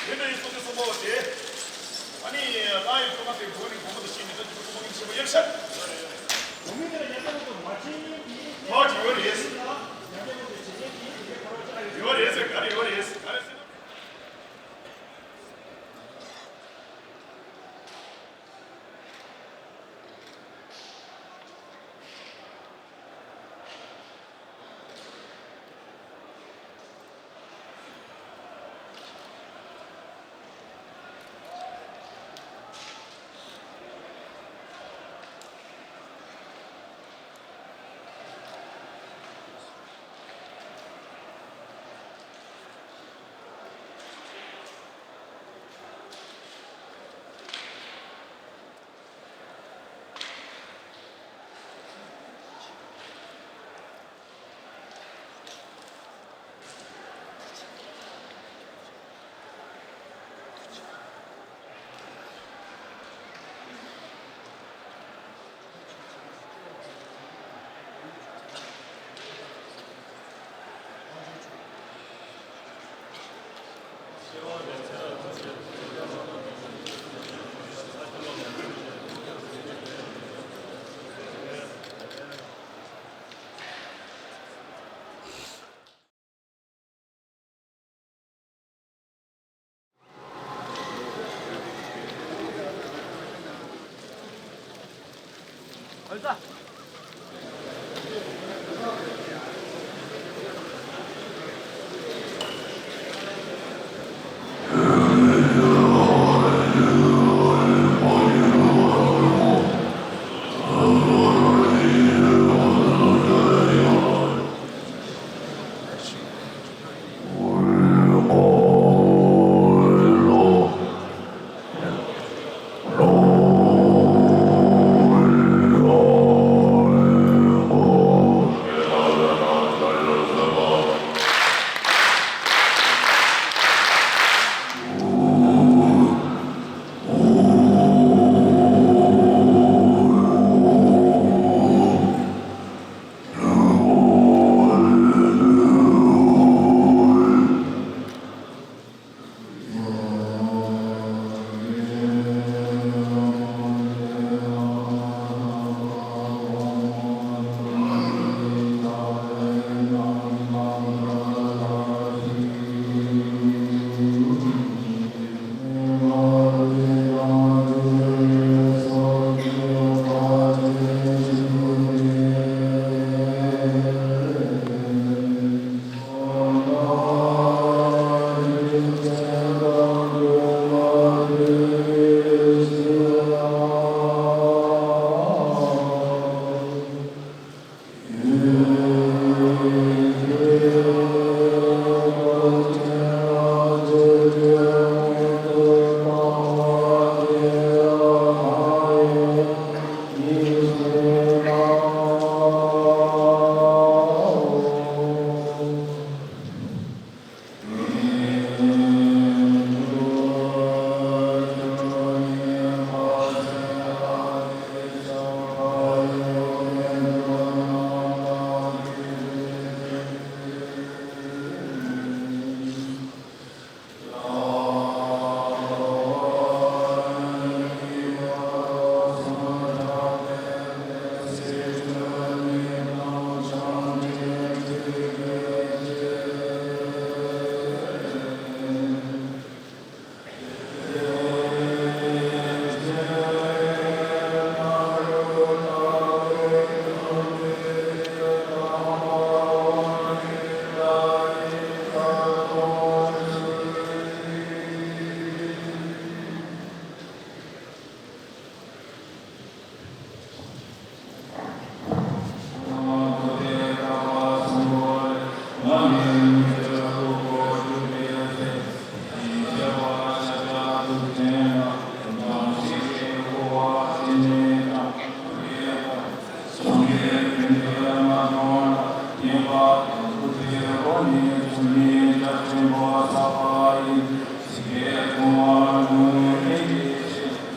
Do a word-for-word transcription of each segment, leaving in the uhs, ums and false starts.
དེ་འདྲ་ཡིན་སོང་དུས་སོང་པོ་དེ། ཨ་ནི་ལྷ་ཡི་སྐུ་མ་དེ་སྒོ་ནས་སྒོ་མོ་དེ་ཤེས་མི་ཐུབ་ཀྱི་སྐུ་མ་ངན་ཆེན་པོ་ཡོད་ཤག་ཧོ་ཅི་ཡོད་རེད། ཡོད་རེད་ཟེར་ག་རེ་ཡོད་རེད་ག་རེ་ཟེར་ན།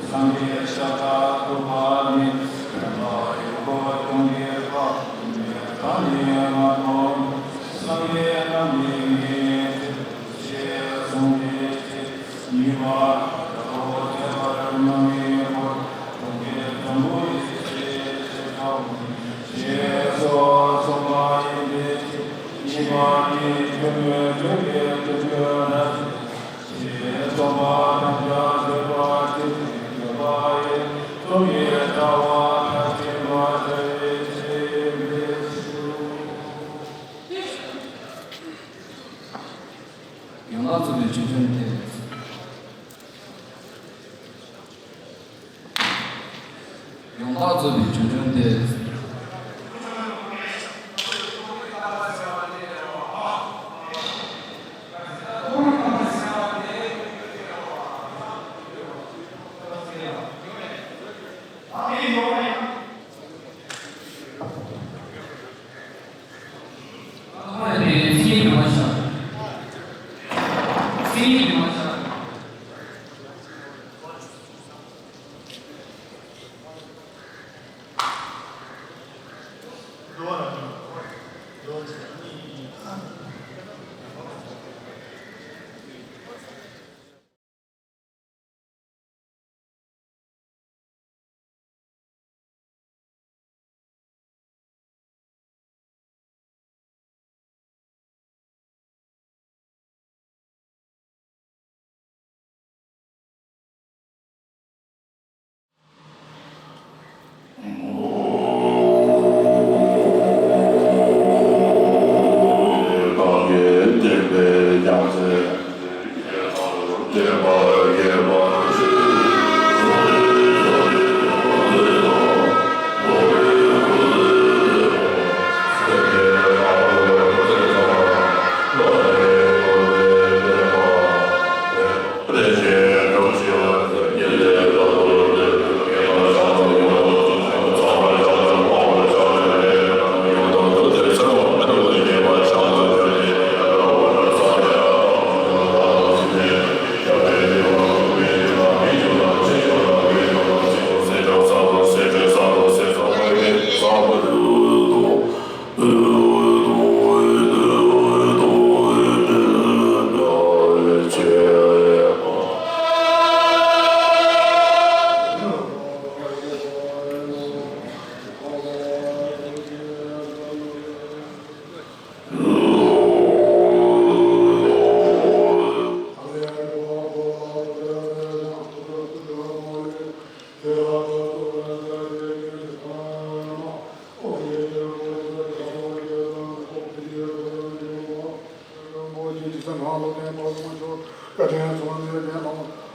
སངས་རྒྱས་ཤཱཀྱ་ཐུབ་པ་ནི། བདེན་པར་ཡོད་དགུ་སྟོང་གི་བར་དུ་མེད་པ་ནི་མ་མཐོང་། སངས་རྒྱས་རྣམས་ཀྱིས་ངས་ཁྱེད་ཅེས་གསུངས་པའི་ཕྱིར། ཡོངས་བསྡོམས་རྫོགས་པའི་བྱུང་ཆུང་དེ། ཡོངས་བསྡོམས་རྫོགས་པའི་བྱུང་ཆུང་དེ།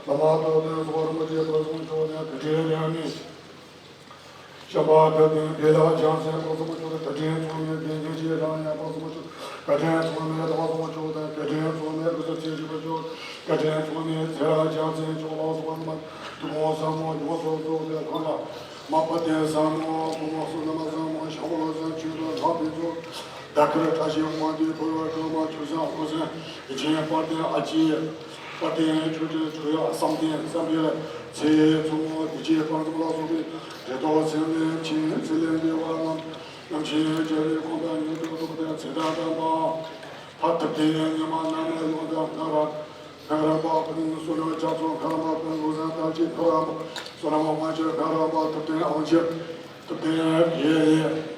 བཤམས་པ་ཐུབ་བསྟན་ལྷ་མོ་ཆེ་ཕུན་སུམ་ཚོགས་ནས་བདེ་ཆེན་ཡང་ནི། བཤམས་པ་ཐུབ་བསྟན་བདེ་ལ་བྱང་སེམས་ཕུན་སུམ་ཚོགས་ནས་བདེ་ཆེན་མཚུངས་མེད་བདེ་ཆེན་ཆེ་རང་ཡང་ཕུན་སུམ་ཚོགས། བདེ་ཆེན་མཚུངས་མེད་ཕུན་སུམ་ཚོགས་དང་བདེ་ཆེན་མཚུངས་མེད་ལུས་སུ་ཚེ་ཞིག་པར་ཤོག། བདེ་ཆེན་མཚུངས་མེད་ཚེ་རབས་བྱང་སེམས་མཆོག་ལ་སོགས་པ་རྣམས་ཐུན་མོང་ཟབ་མོ་ཡོངས་སུ་རྫོགས་པའི་ལྷ་ལ། མ་པ་ཏའི་ཟབ་མོ་ཕུན་སུམ་ཚོགས་ཟབ་མོ་ཞང་པོ་ལ་སོགས་ཆོས་དང་ལྷ་ཕུན་ཚོགས། ད་ཁར་བཀྲ་ཤིས་དབང་འདུས་ཕུར་བུ་དྲི་མ་ཆུ་སྲིན་འོད་ཟེར་ཡེ་ཤེས་དཔལ་ལྡན་ཨ་ཏི། དཔལ་ལྡན་ཆོས་སྤྲུལ་ཆོས་དབྱིངས་བསམ་གཏན་བསམ་འཕེལ་ཚེ་མཚོ་མོ་བདེ་ཆེན་དཔལ་འཛོམས་ལ་སོགས་པའི་རེ་དོགས་སེམས་ལས་ཕྱིན་ཚེ་ལས་འདས་པ་རྣམས་རྣམ་མཁྱེན་རྒྱལ་བའི་དགོངས་པ་མྱུར་དུ་རྫོགས་པའི་ཚེ་དང་ལྡན་པ། ཕ་ཐུབ་བསྟན་ཉི་མ་ནམ་ཡོངས་དང་ང་ར་ང་ར་པ་ཀུན་བསོད་ནམས་རྒྱ་མཚོ་ང་ར་པ་ཀུན་བློ་བཟང་དར་རྒྱས་ང་ར་པ་བསོད་ནམས་དབང་ཕྱུག་ང་ར་པ་ཐུབ་བསྟན་དབང་ཕྱུག་ཐུབ་བསྟན་རྒྱལ་ཡེ།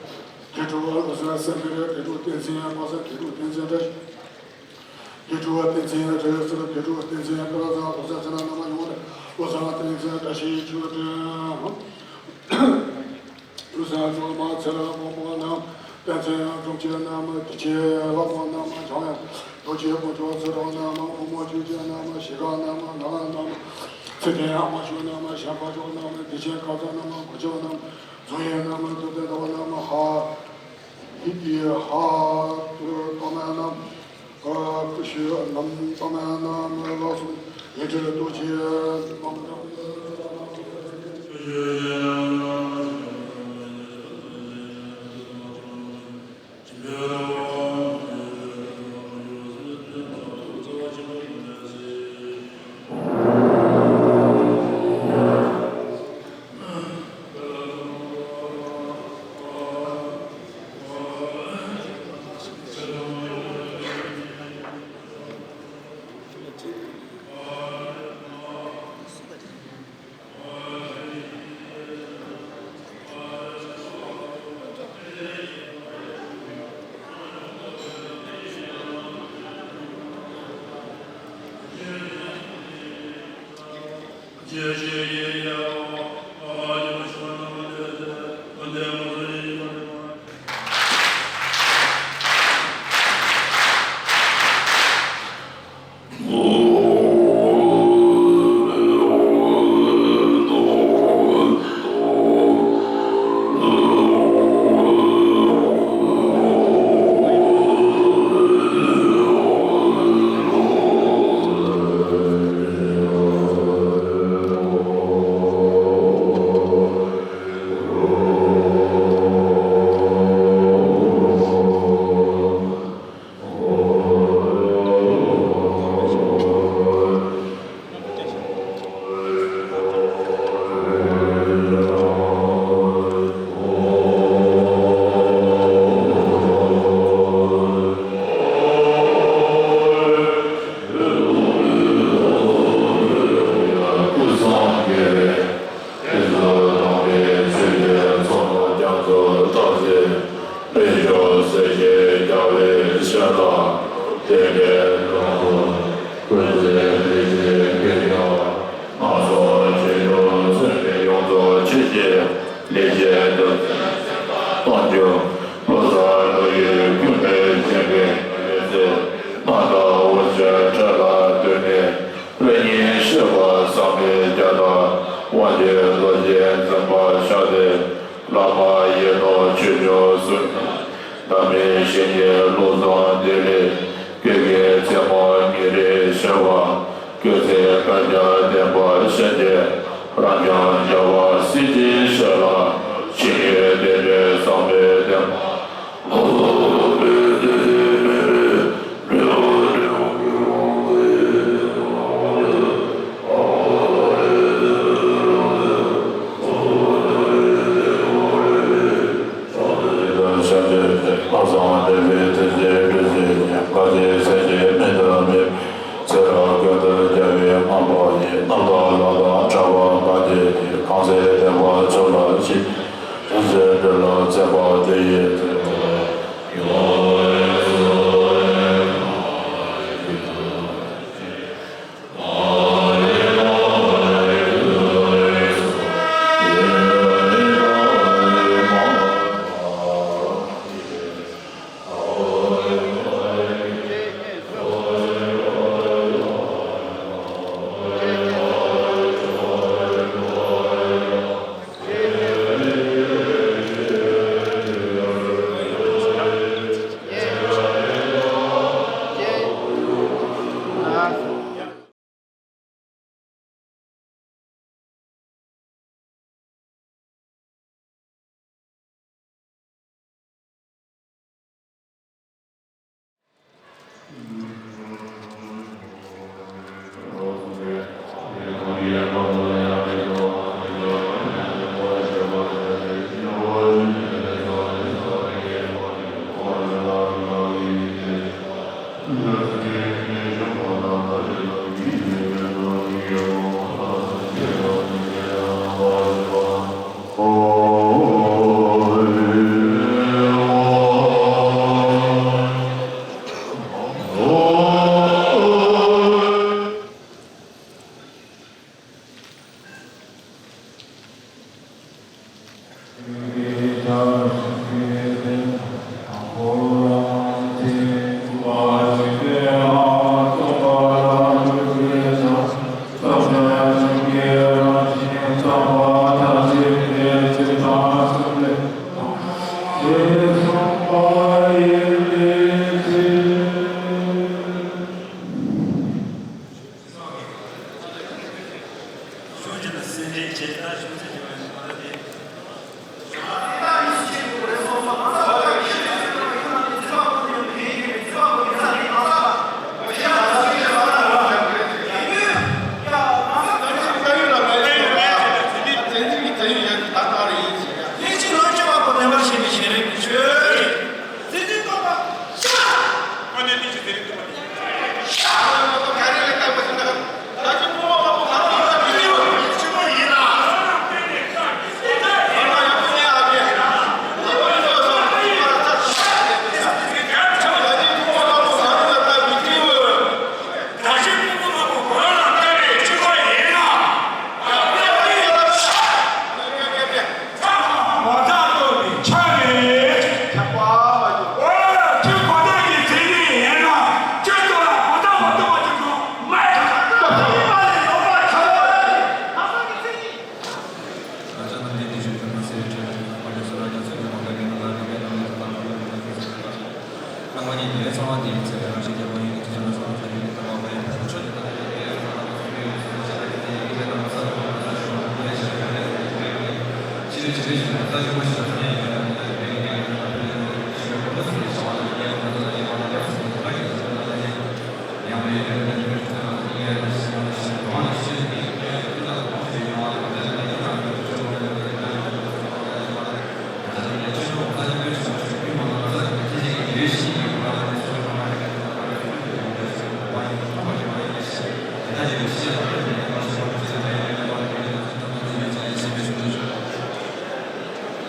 དགེ་ཕྲུག་བློ་བཟང་སེམས་དཔའི་དགེ་ཕྲུག་བསྟན་འཛིན་པ་སངས་དགེ་ཕྲུག་བསྟན་འཛིན་བཀྲ་ཤིས། དགེ་ཕྲུག་བསྟན་འཛིན་བཀྲ་ཤིས་ཟེར་དགེ་ཕྲུག་བསྟན་འཛིན་བཀྲ་བཟང་བློ་བཟང་ཚེ་རིང་རྣམ་པ་ཡོངས་ལ་བློ་བཟང་བསྟན་འཛིན་བཀྲ་ཤིས་ཆོས་སྒྲོན། བློ་བཟང་སྒྲོལ་མ་ཚེ་རིང་དཔོན་པོ་རྣམས་བསྟན་འཛིན་སྒྲོལ་སྐྱིད་རྣམས་བདེ་ཆེན་ལྷ་མོ་རྣམས་འཇམ་དབྱངས་རྡོ་རྗེ་དཀོན་མཆོག་ཚེ་རིང་རྣམས་བུ་མོ་ཆོས་སྐྱིད་རྣམས་ཤེལ་དཀར་རྣམས་ནག་རྣམས་ཚེ་བརྟན་དབང་ཕྱུག་རྣམས་ཞབས་པ་མཆོག་རྣམས་བདེ་ཆེན་དཀར་རྩེ་རྣམས་གོས་ཆེན་རྣམས་རྫོང་ཡན་རྣམས་ཐུབ་བསྟན་ཟླ་བ་རྣམས་ཧ། ཧི་ཏི་ཧ་ཏུ་པ་མ་ན། ཀ་ཀུ་ཤུ་ནམ་པ་མ་ན་མ་ལ་སོགས་ཡེ་གྲོལ་རྡོ་རྗེ་མ་མ་ན། འཛིན་པ་ཤཱཀྱའི་བླ་མ་ཡིན་ནོ། ཆོས་སྐྱོང་སྲུང་བརྩི་བདག་མེད་བཤེས་གཉེན་བློ་བཟང་བདེ་ལེགས། ཀུན་གྱི་རྩེ་མོ་ཉེ་རིང་ཞི་བ། ཀུན་གཟིགས་བཀའ་རྒྱ་ལྡན་པ་ཤཱཀྱའི་རབ་འབྱམས་རྒྱལ་བ་སྲས་ཀྱི་ཞབས་ལ། ཆོས་ཉིད་བདེན་པའི་བསམ་པས་བསྟེན་པ།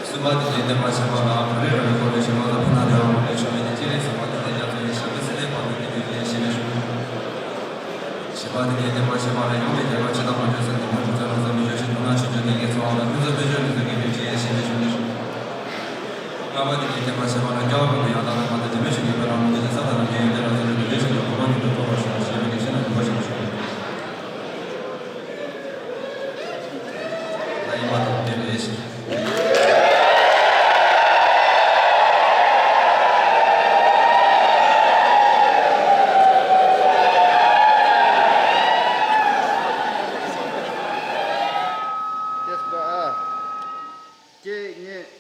གསུམ་པ་དེ་ནི་བསྟན་པ་ཆེན་པོ་ལ་བོད་རིགས་རང་ལུགས་སྐོར་ལས་ཞུ་བ་དང་ཕུ་ན་དེ་བ་མ་ལས་ཆོས་མེད་དེ་སྤྱི་ལས་གསུམ་པ་དེ་ནི་རྒྱ་མཚོ་ཡི་ཞབས་པད་སྲིད་མཐའི་བར་དུ་བརྟན་པའི་ལས་ཞེས་པའི་ཞུ། བཞི་པ་དེ་ནི་བསྟན་པ་ཆེན་པོ་ལ་ཡོངས་ཀྱི་རྒྱལ་ཁབ་སྤྱི་དང་མ་འཇོག་ས་དེ་མ་འཇོག་ཚུལ་ལ་བསམ་པའི་བརྗོད་བྱེད་དུ་ན་ཆོས་བརྗོད་བདེན་བརྒྱད་ཚོགས་དང་ཕུན་ཚོགས་དཔལ་འབྱོར་ནི་ཚུལ་གྱིས་འབེབས་ཀྱི་ཞེས་པའི་ཞུ། ལྔ་པ་དེ་ནི་བསྟན་པ་ཆེན་པོ་ལ་སྐྱབས་པ་ཀུན་ཏུ་ཡང་དག་པའི་ངང་དུ་དྲི་མེད་ཆོས་ཀྱི་དཔལ་ལ་རང་རྒྱུད་ཀྱི་ས་དང་རང་རྒྱུད་ཡོན་ཏན་རང་སོ་སོའི་འདུ་འབྲལ་ཆེན་པོའི་གོ་འཕང་མྱུར་དུ་ཐོབ་པར་ཤོག་ཞེས་པའི་གི་ཆེད་དུ་འབུལ་བ་ཞིག་ཞུ། ད་ཡིན་པ་དང་ ཅེས་པ། ཨ། ཅེས་ངེས།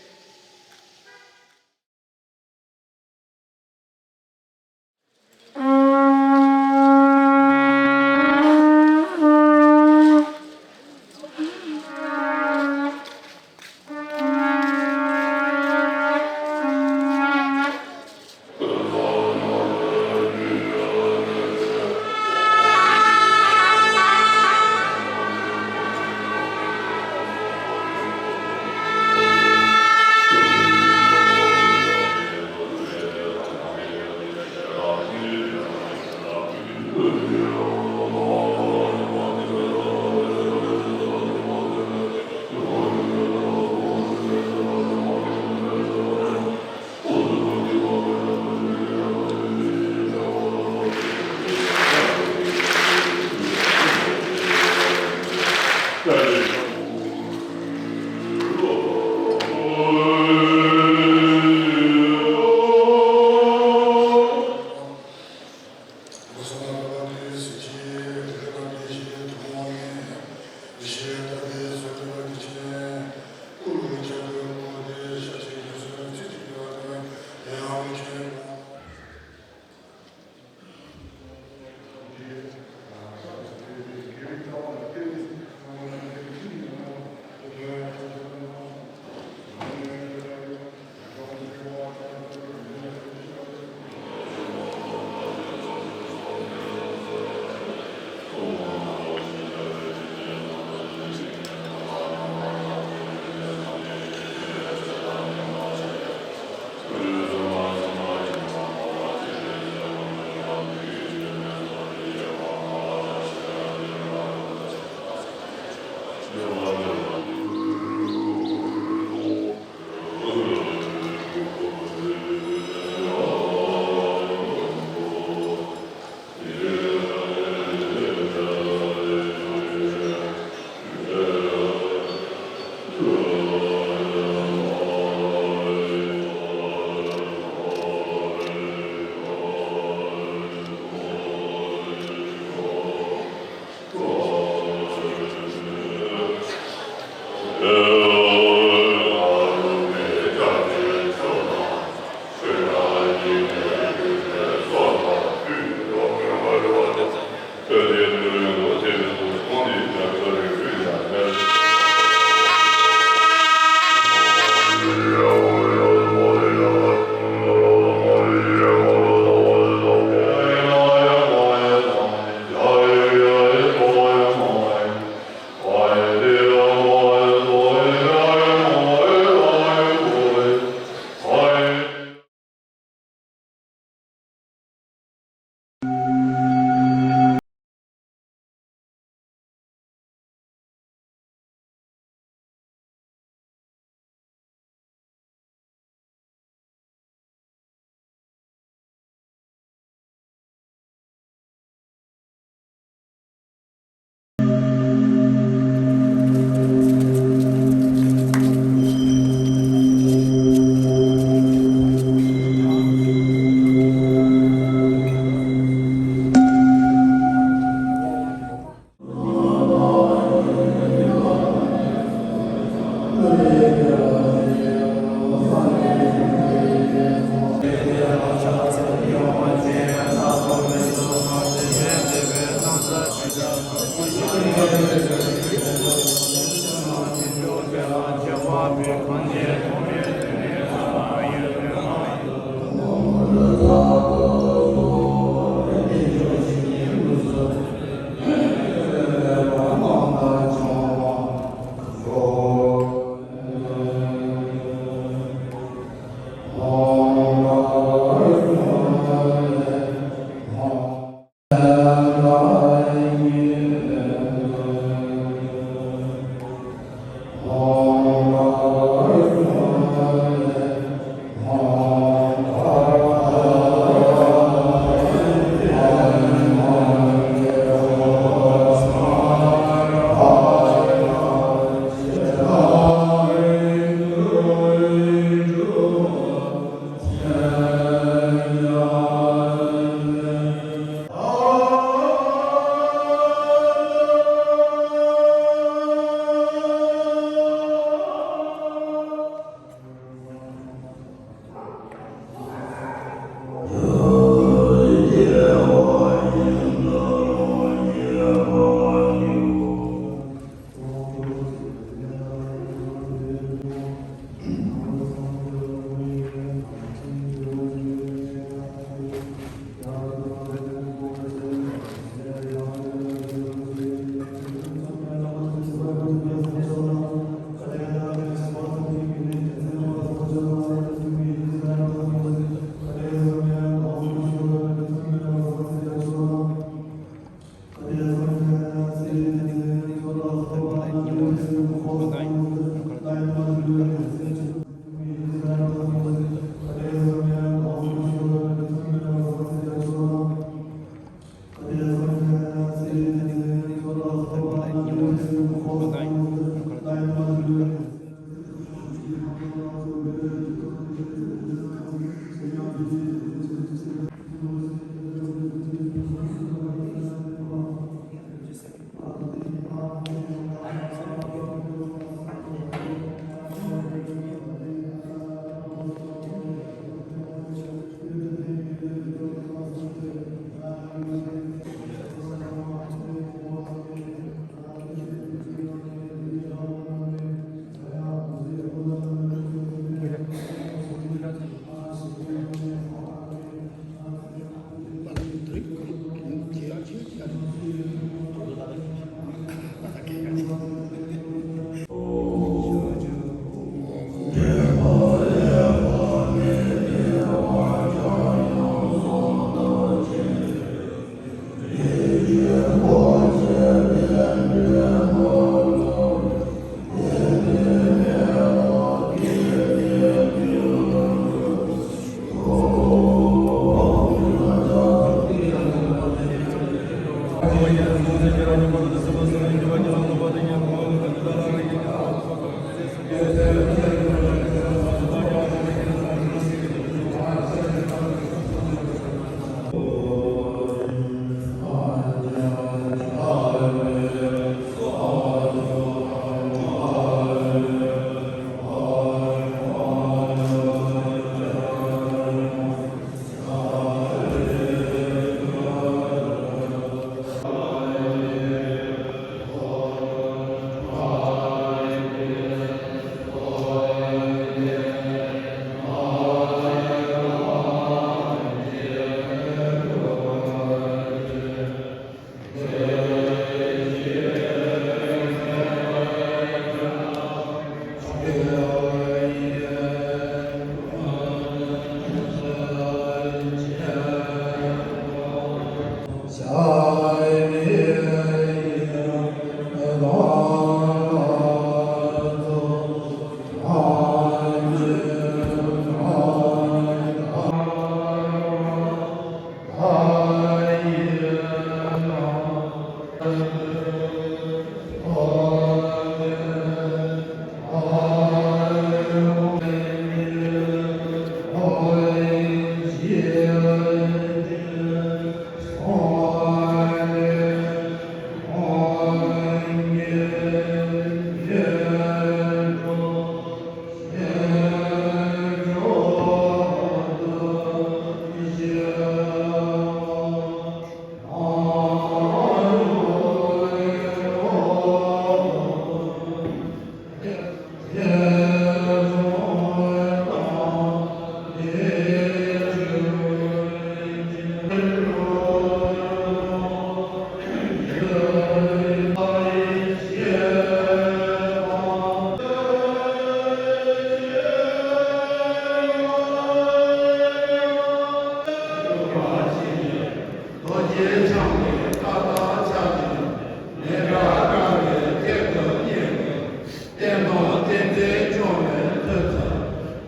བསྟན་འཛིན་སྐྱོང་བའི་ཐུགས་སུ།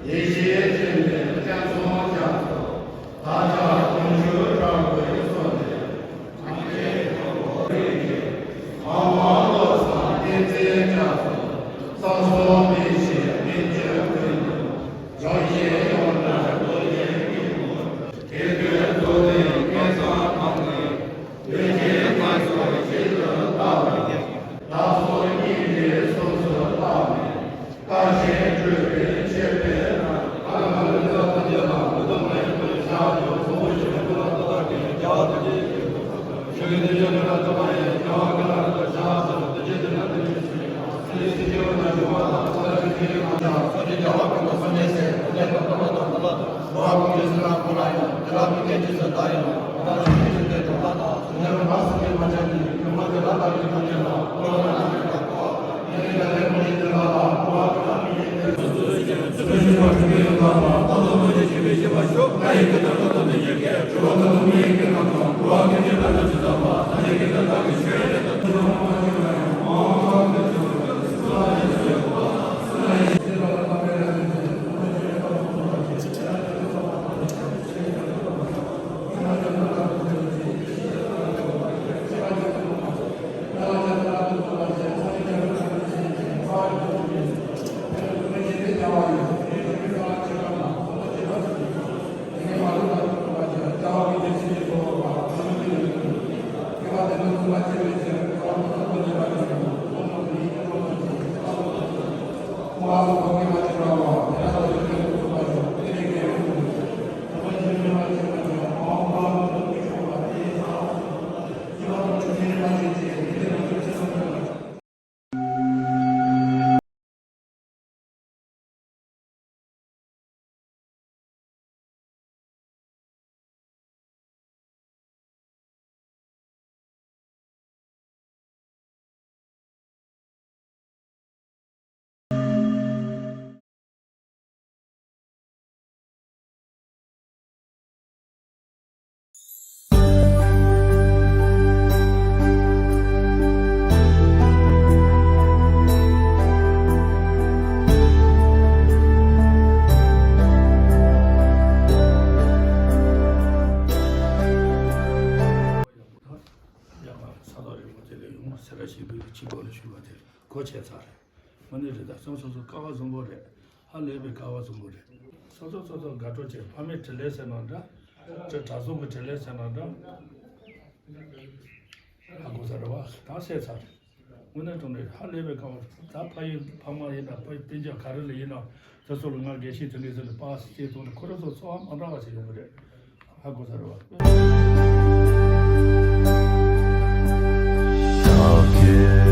ཡེ་ཤེས་སྤྲིན་པའི་སྤྱན་ཚོགས་རྒྱ་མཚོ། བདག་ཅག་དུང་ཕྱུར་དྲག་པོའི་གསོལ་འདེབས། སངས་རྒྱས་ཆོས་འཁོར་རིགས་ཀྱི། ངག་དབང་བློ་བཟང་བསྟན་འཛིན་རྒྱ་མཚོ། བསམ་སོགས་མི་ཤེས་མི་འགྱུར་ཀུན་ཏུ། ཡོངས་བཞིན་ཡོངས་གྲགས་རྡོ་རྗེའི་སྙིང་པོ། དགེ་འདུན་རྡོར་གླིང་སྐལ་བཟང་ཐང་གི། ལུས་ཅན་ངན་སོང་ཞིང་དུ་ལྟ་བ། བདག་སོགས་སྙིང་རྗེའི་གཟུགས་སུ་ལྟ་བ། བཀའ་བཞིན་སྒྲུབ་པའི་མཆོད་པའི་ནང་། ཨ་ལ་མ་ལུས་ལ་ཐམས་ཅད་ལ། མུ་སྟེགས་མ་ཡིན་པར་བཞག་ཅིང་། གཟུགས་པོ་ཞིག་ནས་ཀུན་ལ་ལྟ་བ་གི་རྒྱལ་བ་དེ་ཉིད་ཀྱི། ཆོས་ཀྱི་བདེ་མཆོག་ཀུན་ལ་ཐོབ་པ་ཡི། རྒྱལ་བ་ཀུན་ལ་རིག་པར་བྱ་ཞེས་པ། དེ་ཕྱིར་དེ་ན་དེ་ནི་ཞེས་པ། སེམས་ཅན་སྐྱེ་བོ་རྣམས་འབྱུང་བ་དང་། ས་ཆ་ཆུ་ཆེན་གྱི་ཁམས་དང་། སངས་རྒྱས་རྒྱལ་བ་ཀུན་དང་སངས་རྒྱས་སྲས། དེ་ནས་བར་དུ་ལ་དང་ལ་དང་། འགྲོ་བ་ཀུན་གྱི་སེམས་ལ་ཀུན་ལ་ཡང་། དེ་དག་ཀུན་གྱི་རྗེས་སུ་བདག་ཡི་ལོ། ད་ལྟ་ལ་ཕྱིན་ཆད་དེ་འགྲོ་ལ་དང་། དེ་ནས་རང་སངས་རྒྱས་མ་ཆགས་ཀྱི། ཉོན་མོངས་དེ་ལ་བདག་གིས་ཐམས་ཅད་ལ། འཁོར་བ་ན་མེད་པ་གོ། ཡེ་ནས་ཡར་ལས་མ་ཡིན་དེ་ལ་ལ། འཁོར་བ་ཀུན་ལ་མི་ཡི་དེ་ལ། ཡང་ས་ཐོག་རིང་མོ་དེ་ལ་ཡོང་སེ་ར་ཞིག་པའི་ཕྱི་སྐོར་ལ་ཞུས་པ་དེ་གོ་ཆེ་ཚར་རེད། དངོས་གནས་རེད། ད་སོ་སོ་སོ་སྐལ་བ་བཟང་པོ་རེད། ཧ་ལས་པའི་སྐལ་བ་བཟང་པོ་རེད། སོ་སོ་སོ་སོ་དགའ་སྤྲོ་བྱེད། ཕ་མའི་དྲིན་ལན་ཟེར་ན་འདྲ། དྲ་གྲྭ་ཚང་གི་དྲིན་ལན་ཟེར་ན་འདྲ། ཧ་གོ་ས་རེད་བ། ད་ཟེར་ཚར་རེད། དངོས་གནས་དྲང་གནས་ཧ་ལས་པའི་སྐལ་བ། ད་ཕ་ཡུལ་ཕ་མ་ཡིན་ན་ཕ་ཡུལ་སྤུན་ཀྱག་ག་རེ་ལ་ཡིན་ན་དེ་ཚོ་ལ་ང་དགེ་བཤེས་དེ་འདྲས་ཟེར་ནས་པ་སེ་སྐྱེས་ཐོག་ནས་ཁོ་རང་ཚོ་འཚོ་བ་མ་འདྲ་བ་ཞིག་ཡོང་གི་རེད། ཧ་གོ་ས་རེད་བ།